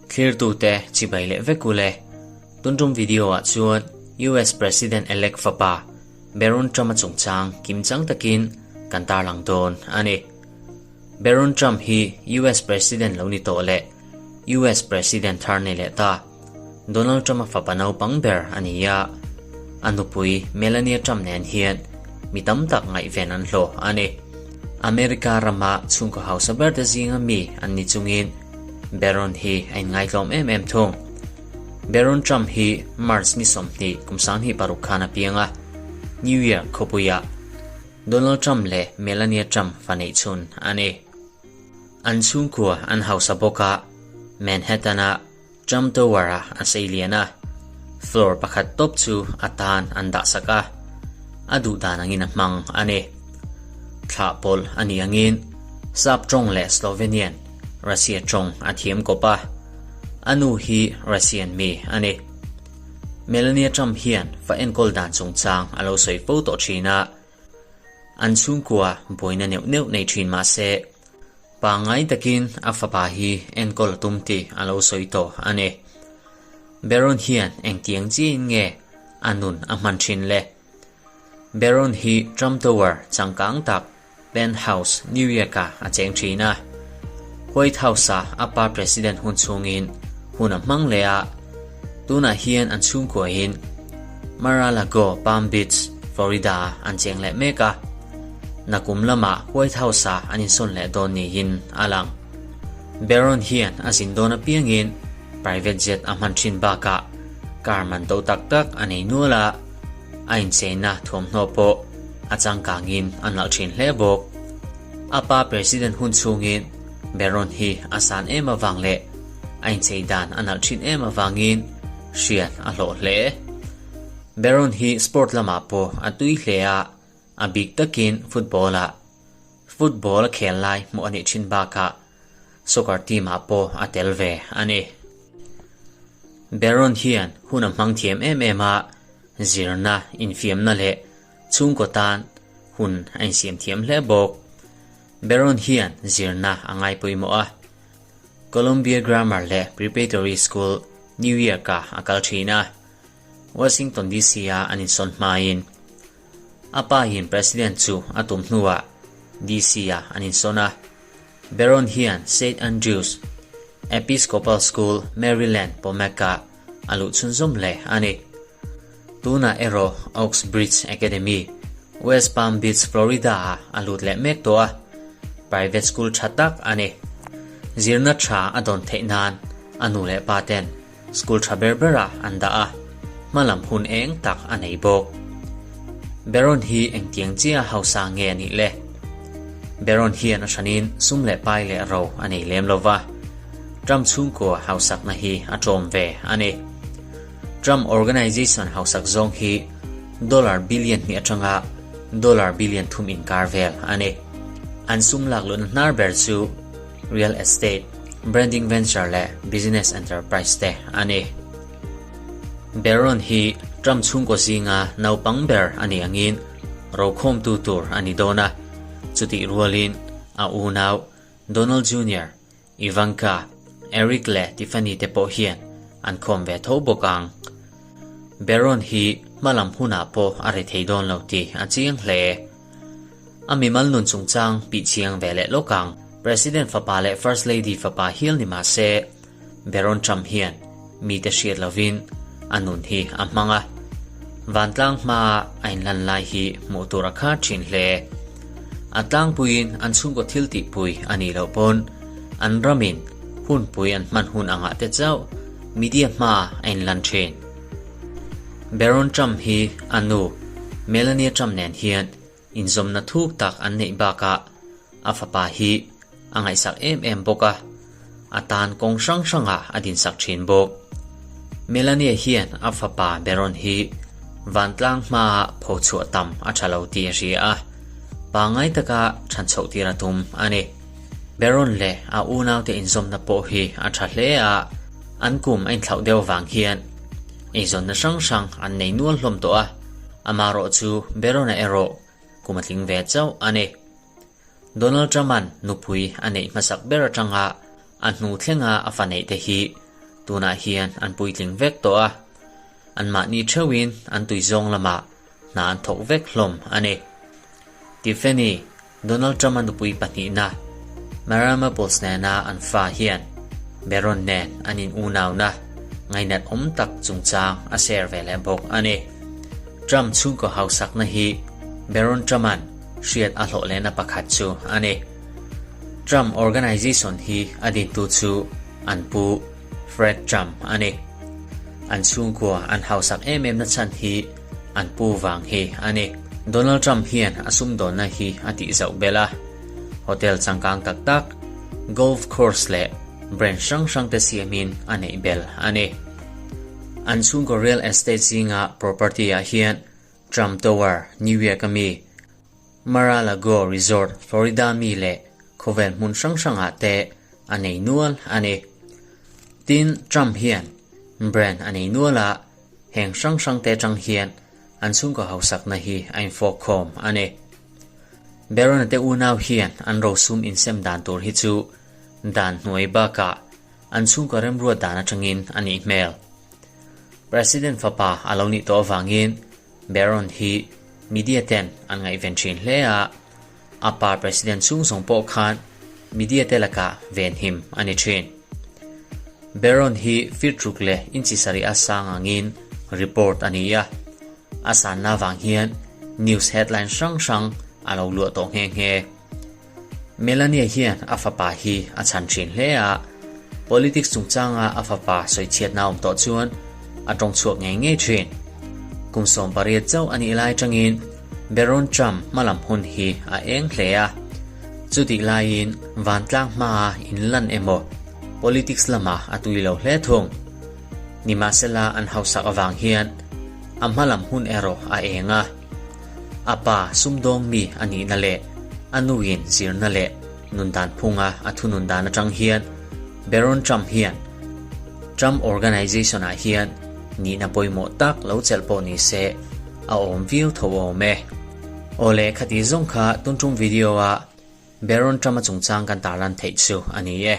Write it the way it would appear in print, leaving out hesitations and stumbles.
Thlirtute chibai leh vek ule. Tuntum video ah chuan US President elect fapa Baron Trump-a chungchang kimchang takin kan tarlang dawn a ni. Baron Trump hi US President lo ni tawh leh US President thar nei leh ta Donald Trump-a fapa naupang ber a ni a, a nupui Melania Trump nen hian mi tam tak ngaihven an hlawh a ni. America rama chhungkaw hausa berte zinga mi an ni chungin Barron hi a inngaihtlawm em em thung. Barron Trump hi March ni 20 kum 2006 khan a piang a, New York khawpuiah Donald Trump leh Melania Trump fa neih chhun a ni. An chhungkua an hausa bawk a, Manhattan-a Trump Tower-ah a sei lian a, floor pakhat tawp chu a tan an dahsak a, a duh dan angin a hmang a ni. Thlah pawlh a nih angin Sap tawng leh Slovenian, Russia tawng a thiam kawp a, a nu hi Russian mi a ni. Melania Trump hian fa enkawl dan chungchang a lo sawi fo tawh thin a, an chhungkua buaina neuh neuh nei thin mah se, pangngai takin a fapa hi enkawl a tum tih a lo sawi tawh a ni. Barron hian engtiang chiahin nge a nun a hman thin le? Barron hi Trump Tower changkang tak Penthouse, New York-ah a cheng thin a. White House-a a pa President hun chhungin hun a hmang leh a, tunah hian an chhungkuahin Mar-a-Lago, Palm Beach, Florida-ah an cheng leh mek a. Nakum lamah White House-ah an insawn leh dawn niin a lang. Barron hian a zin dawn apiangin private jet a hman thin bakah car man to tak tak a nei nual a, A incheina thuamhnaw pawh a changkangin a nalh thin hle bawk. A pa President hun chhungin Barron hi a san em avang leh a inchei dan a nalh thin em avangin hriat a hlawh hle. Barron hi sport lamah pawh a tui hle a, a bik takin football-ah. Football a khel lai hmuh a nih thin bakah Soccer team ah pawh a tel ve a ni. Barron hian hun a hmang thiam em em a, zirna, infiamna leh chhungkaw tan hun a insiam thiam hle bawk. Barron hian zirna a ngai pawimawh a, Columbia Grammar leh Preparatory School, New York-ah a kal thin a, Washington DC-a an insawn hmain a pa in President chu a tum hnuah DC-ah an insawn a. Barron hian Saint Andrews Episcopal School, Maryland, Potomac-ah a luh chhunzawm hle a ni. Tunah erawh Oxbridge Academy, West Palm Beach, Florida-ah a lut leh mek tawh a, private school tha tak a ni. Zirna tha a dawn theih nan a nu leh pa ten school tha ber berah an dah a, hmalam hun eng tak a nei bawk. Barron hi engtiang chiah hausa nge a nih le? Barron hian a hranin sum leh pai leh ro a nei lem lo va, Trump chhungkaw hausakna hi a tlawm ve a ni. Trump Organization hausak zawng hi dollar billion hnih atanga dollar billion thum inkar vel a ni. An sum lakluhna hnar ber chu real estate, branding venture leh business enterprise te a ni. Barron hi Trump chhungkaw zinga naupang ber a nih angin rokhawmtu tur a ni dawn a, chutih rualin a unau Donald Junior, Ivanka, Eric leh Tiffany te pawh hian an khawm ve tho bawk ang. Barron hi hmalam hunah pawh a ri thei dawn lo tih a chiang hle. A mimal nun chungchang pih chiang ve leh lawk ang. President fapa leh First Lady fapa hial ni mah se, Barron Trump hian mite hriat lovin a nun hi a hmang a. Vantlang hmaa a inlan lai hi hmuh tur a khar thin hle. A tlangpuiin an chhungkaw thil tihpui a nih loh pawn an ramin hunpui an hman hun angah te chauh media hmaa a inlan thin. Barron Trump hi a nu Melania Trump nen hian inzawmna thuk tak an neih bakah a fapa hi a ngaihsak em em bawk a, a tan kawng hrang hrangah a dinsak thin bawk. Melania hian a fapa Barron hi vantlang hmaa phochhuah tam a tha lo tih a hria a, pangngai taka thanchhoh tir a tum a ni. Barron leh a unaute inzawmna pawh hi a tha hle a, an kum a inthlauh deuh vang hian eizawnna hrang hrang an nei nual hlawm tawh a, amaherawhchu Barron-a erawh kum a tling ve chauh a ni. Donald Trump-a'n nupui a neih hmasak ber atanga a hnu thlenga a fa neihte hi tunah hian an puitling vek tawh a, anmahni theuhin an tui zawng lamah hna an thawk vek hlawm a ni. Tiffany, Donald Trump-a nupui pahnihna, Mara Maples nena an fa hian Barron nen an in unauna ngainat awm tak chungchang a share ve leh bawk a ni. Trump chhungkaw hausakna hi Barron Trump-a'n hriat a hlawh lehna pakhat chu a ni. Trump Organization hi a dintu chu an pu Fred Trump a ni. An chhungkua an hausak em em na chhan hi an pu vang hi a ni. Donald Trump hian a sumdawnna hi a tih zauh belh a, hotel changkang tak tak, golf course leh brand hrang hrang te siamin a neih belh a ni. An chhungkaw real estate zinga property ah hian Trump Tower, New York a mi, Mar-a-Lago Resort, Florida mi leh khawvel hmun hrang hrangah te a nei nual a ni. Tin, Trump hian brand a nei nual a, heng hrang hrang te atang hian an chhungkaw hausakna hi a infawk khawm a ni. Barron-a te unau hian an rosum insem dan tur hi chu dan hnuai bakah an chhungkaw remruat dan atangin a nih hmel. President fapa a lo nih tawh avangin Barron hi media ten an ngaihven thin hle a, a pa President chhung zawng pawh khan media te lakah venhim a ni thin. Barron hi feet ruk leh inchi sarih a sang angin report a ni a, a sanna vang hian news headline hrang hrang a lo luah tawh nghe nghe. Melania hian a fapa hi a chhan thin hle a, politics chungchanga a fapa sawichhiatna awm tawh chuan a tawng chhuak ngei ngei thin. Kum 18 chauh a nih lai atangin Barron Trump hmalam hun hi a eng hle a, chutih laiin vantlang hmaa inlan emaw politics lamah a tui lo hle thung. Nimahsela an hausak avang hian a hmalam hun erawh a eng a. A pa sumdawng mi a nihna leh a nuin zirna leh nundan phunga a thunun dan atang hian Barron Trump hian Trump Organization-ah hian nihna pawimawh tak lo chelh pawh ni se a awm viau tho awm e. Awle khati zawng kha tun tum video-a Barron Trump-a chungchang kan tarlan theih chu a ni e.